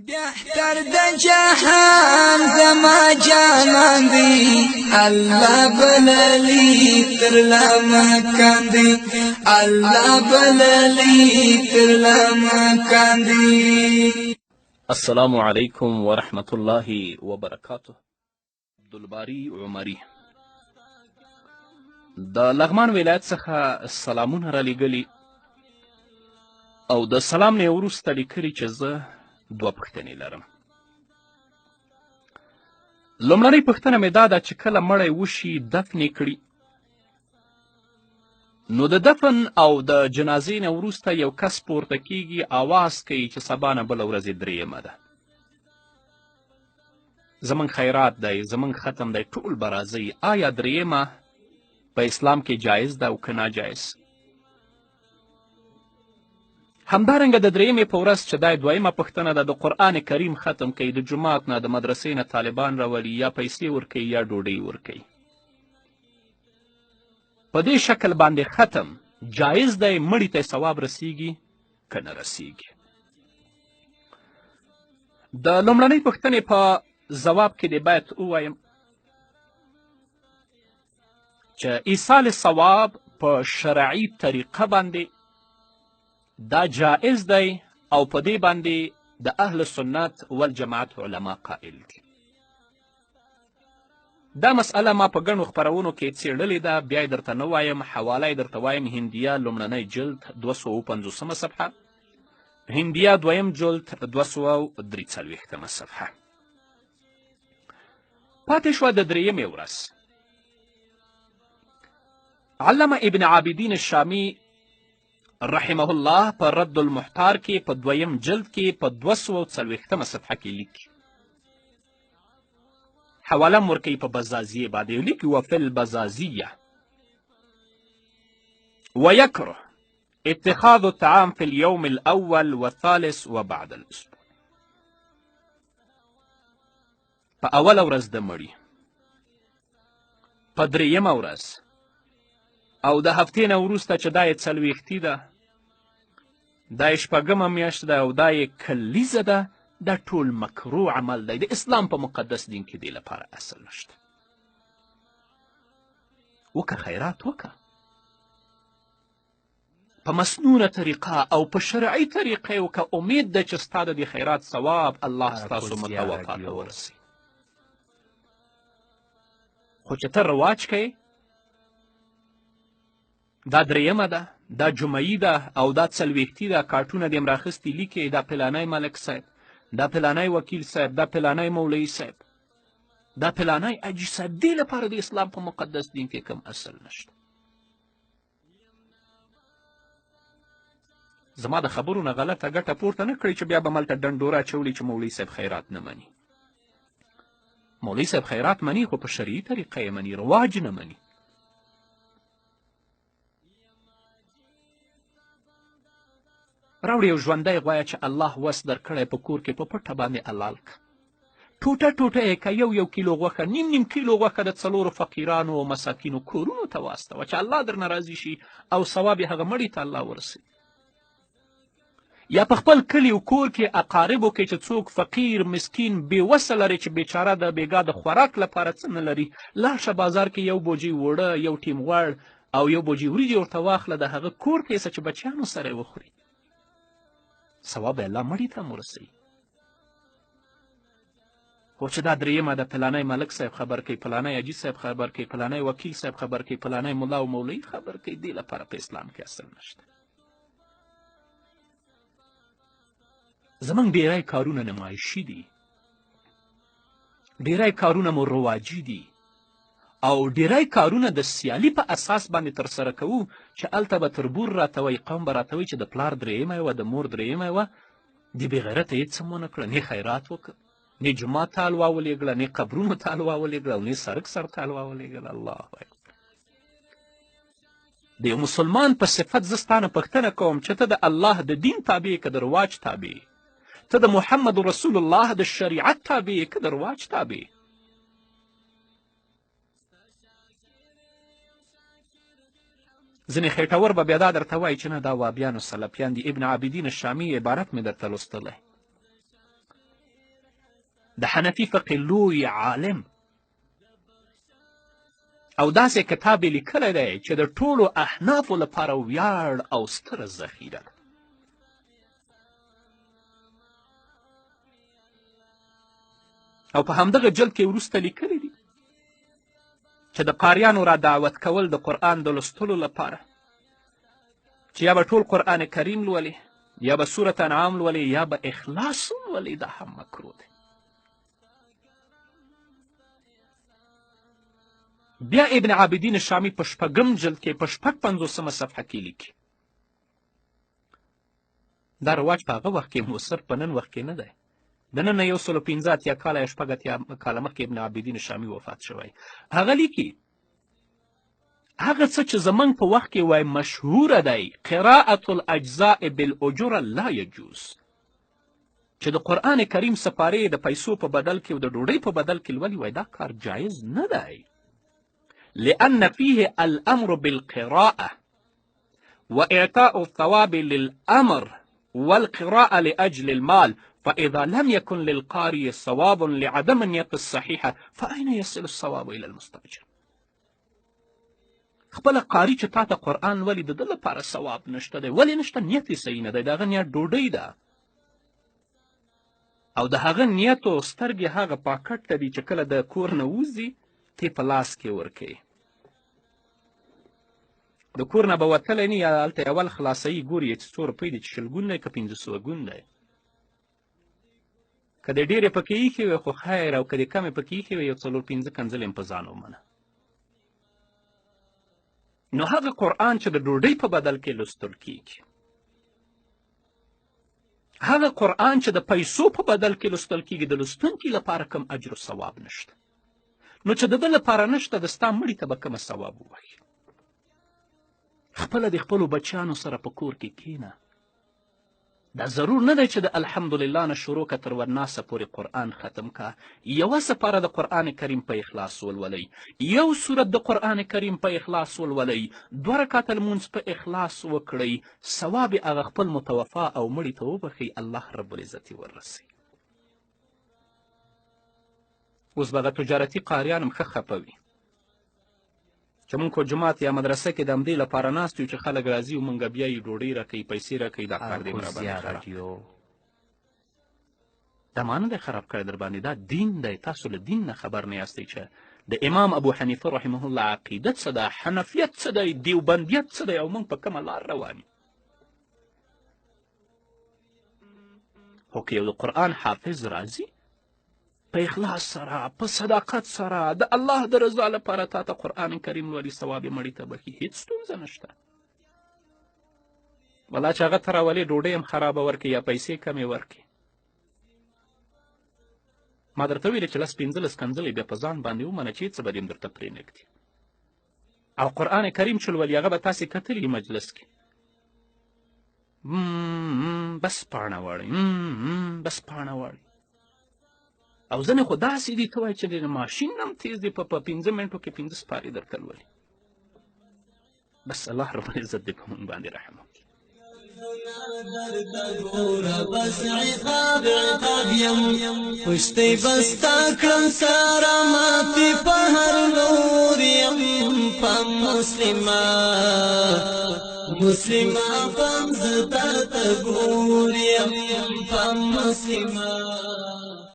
بهتر د جهان زما جانان دی، الله بللی تر لمکان دی، الله بللی تر لمکان دی. السلام علیکم ورحمت الله وبرکاته. عبدالباري عمري د لغمان ولایت څخه سلامونه رالیږلي او د سلام نه وروسته لیکلي چې زه دوه پوښتنې لرم. لومړنۍ پوښتنه مې دا ده چې کله مړی وشي، دفن یې کړي، نو د دفن او د جنازې نه وروسته یو کس پورته کیږي، آواز کوي چې سبا نه بله ورځ یې درېیمه ده، زموږ خیرات دی، زموږ ختم دی، ټول به راځئ. آیا درېیمه په اسلام کې جایز ده او که ناجایز؟ همدارنګه د درېیمې په ورځ چې دا دویمه پوښتنه ده، د قرآن کریم ختم کوي، د جومات نه د مدرسې نه طالبان راولي، یا پیسې ورکوي یا ډوډۍ ورکوي. په دې شکل باندې ختم جایز دی، مړي ته ثواب رسیږي که نه رسیږي؟ د لومړنۍ پوښتنې په ځواب کې دې باید ووایم چې ایصال ثواب په شرعي طریقه باندې دا جائز دی او په دې باندې د اهل سنت والجماعت علما قائل دي. دا مسئله ما په ګڼو خپرونو کې څېړلې ده، بیا یې درته نه وایم، حواله یې درته وایم. هندیه لومړنی جلد 250 صفحه، هندیه دویم جلد 243 صفحه. پاتې شوه د درېیمې ورځ. علامه ابن عابدین الشامي رحمه الله په رد المحتار کې په دویم جلد کې په 240 صفحه کې لیکي، حواله هم ورکوي په بزازیې باندې، لیکي وفي البزازیه ویکره اتخاذ الطعام في اليوم الأول والثالث وبعد الأسبوع. په اوله ورځ د مړي، په درېیمه ورځ او د هفتې نه وروسته چې دا یې څلوېښتي ده، دا یې شپږمه میاشت ده او دا یې کلیزه ده، دا ټول مکروه عمل دی. د اسلام په مقدس دین کې دې لپاره اصل نشته. وکه خیرات وکه په مسنونه طریقه او په شرعي طریقه یې وکړه، امید ده چې ستا د دې خیرات ثواب الله ستاسو متوفا ته ورسوي. خو چې ته رواج کوې، دا درېیمه ده، دا جمعي ده او دا څلوېښتي ده، کارټونه دې هم راخیستي، لیکې دا پلانی ملک صاحب، دا پلانی وکیل صاحب، دا پلانی مولوي صاحب، دا پلانی حاجي صاحب، دې لپاره د اسلام په مقدس دین کې کوم اصل نشته. زما د خبرو نه غلطه ګټه پورته نه کړئ چې بیا به ملته ډنډوره اچولي چې مولوي صاحب خیرات نه مني. مولوي صاحب خیرات مني خو په شرعي طریقه یې مني، رواج نه مني. راوړي یو ژوندی غویه چې الله وس درکړی په کور کې په پټه باندې حلال که، ټوټه ټوټه یې که، یو یو کیلو غوښه، نیم نیم کیلو غوښه د څلورو فقیرانو او مساکینو کورونو ته واستوه چې الله درنه راضي شي او ثواب یې هغه مړي ته الله ورسوي. یا په خپل کلي او کور کې اقاربو کې چې څوک فقیر مسکین بې وسه لري چې بیچاره د بیګا د خوراک لپاره څه نه لري، لاړ شه بازار کې یو بوجۍ اوړه، یو ټیم غوړ او یو بوجۍ وریجې ورته واخله، د هغه کور ته یې چې بچیانو سره یې وخوري، ثواب یې الله مړي ته هم ورسوي. خو چې دا درېیمه ده، پلانی ملک صاحب خبر کوي، پلانی حاجي صاحب خبر کوي، پلانی وکیل صاحب خبر کوي، پلانی ملا او مولوي خبر کوي، دې لپاره په اسلام کې اصل نشته. زموږ ډیری کارونه نمایشي دي، ډیری کارونه مو رواجي دي او ډیری کارونه د سیالي په اساس باندې ترسره کوو چې هلته به تربور راته وایي، قوم به راته وایي چې د پلار درېیمه وه، د مور درېیمه وه، دې بېغیرته هېڅ هم ونه کړه، نه خیرات وکړه، نه جومات ته حلوا ولېږله، نه قبرونو ته حلوا ولېږله او نه سړک سر ته حلوا ولېږله. الله اکبر. د یو مسلمان په صفت زه ستا نه پوښتنه کوم چې ته د الله د دین تابع که د رواج تابع، ته د محمد رسول الله د شریعت تابع که د رواج تابع؟ ځینې خېټور به بیا دا درته وایي چې نه دا وابیان او سلفیان دي. ابن عابدین الشامي عبارت مې درته لوستلی. د حنفي فقې لوی عالم، او داسې کتاب یې لیکلی دی چې د ټولو احنافو لپاره ویاړ او ستره ذخیره ده. او په همدغه جلد کې وروسته لیکلی دي چې د قاریانو را دعوت کول د قرآن د لوستلو لپاره، چې یا به ټول قرآن کریم لولي، یا به سورة انعام لولي، یا به اخلاص لولي، دا هم مکروه دی. بیا ابن عابدین شامی په شپږم جلد کې په 56 صفحه کې لیکي، دا رواج په هغه وخت کې مو، صرف په نن وخت کې نه دی. د نن نه 185 کاله یا 86 کاله مخکې ابن عابدین شامی وفات شوی. هغه لیکي هغه څه چې زموږ په وخت کې وای مشهوره دی، قراءة الاجزاء بالاجره لا یجوز، چې د قرآن کریم سپارې د پیسو په بدل کې او د ډوډۍ په بدل کې لولي، وای دا کار جایز نه دی، لأن فيه الأمر بالقراءة وإعطاء الثواب للأمر والقراءة لأجل المال، فإذا لم يكن للقارئ ثواب لعدم النية الصحيحة فأين يصل الثواب إلى المستأجر؟ خپله قاري چې تا ته قرآن لولي د ده لپاره ثواب نشته دی. ولې نشته؟ نیت یې صحیح نه دی، د هغه نیت ډوډۍ ده، او د هغه نیت او سترګې هغه پاکټ ته دي چې کله د کور نه وځي تی په لاس کې ورکوي. د کور نه به وتلی نه، یا هلته اول خلاصوي، ګوري یې چې څو روپۍ دي، چې شلګون دی که 500 ګون دی. که دې ډېرې پکې ایښې وې خو خیر، او که دې کمې پکې ایښې وې یو 4-5 کنځلې هم په ځان ومنه. نو هغه قرآن چې د ډوډۍ په بدل کې لوستل کیږي، هغه قرآن چې د پیسو په بدل کې لوستل کیږي، د لوستونکي لپاره کوم اجر و ثواب نشته. نو چې د ده لپاره نشته، د ستا مړي ته به کومه ثواب ووایي؟ خپله د خپلو بچیانو سره په کور کې کینه. دا ضرور نه دی چې د الحمدلله نه شروع که تر ورناسه پورې قرآن ختم که. یوه سپاره د قرآن کریم په اخلاص ولولئ، یو سورت د قرآن کریم په اخلاص ولولئ، 2 رکعته لمونځ په اخلاص وکړئ، ثواب یې هغه خپل متوفا او مړي ته وبخښئ، الله رب العزت یې ورسوي. اوس به هغه تجارتي قاریان هم ښه خفه وي چې موږ خو جومات یا مدرسه کې د همدې لپاره ناست یو چې خلک راځي او موږ بیا یې ډوډۍ راکوي، پیسې راکوي، دا کار دی راباندې خراب. دا ما نه دی خراب کړی در باندې، دا دین دی. تاسو له دین نه خبر نه یاستئ چې د امام ابو حنیفه رحمه الله عقیده څه ده، حنفیت څه دی، دیوبندیت څه دی، او موږ په کومه لار روان یو. خو که یو د قرآن حافظ راځي په اخلاص سره، په صداقت سره، د الله د رضا لپاره تا ته قرآن کریم لولي، ثواب یې مړي ته بښي، هیڅ ستونزه نشته. ولا چې هغه ته راولې ډوډۍ هم خرابه ورکړي یا پیسې کمې ورکړي. ما درته ویلې چې 10-15 کنځلې بیا په ځان باندې ومنه چې هېڅ به دې هم درته پرې نه ږدي. او قرآن کریم چې لولي هغه به تاسې کتلي مجلس کې، بس پاڼه واړئ، بس پاڼه واړئ. او ځینې خو داسې دي ته وایې چې د ماشین هم تېز دی، په 5 منټو کې 5 سپارې درته لولي. بس الله رب العزت دې په موږ باندې رحم وکړي. بس عقاب عقاب یم پشتی بستا کړم سره ماتې په هر لور یم، په مسلمه مسلمه پم زه تا ته ګور یم، په مسلمه.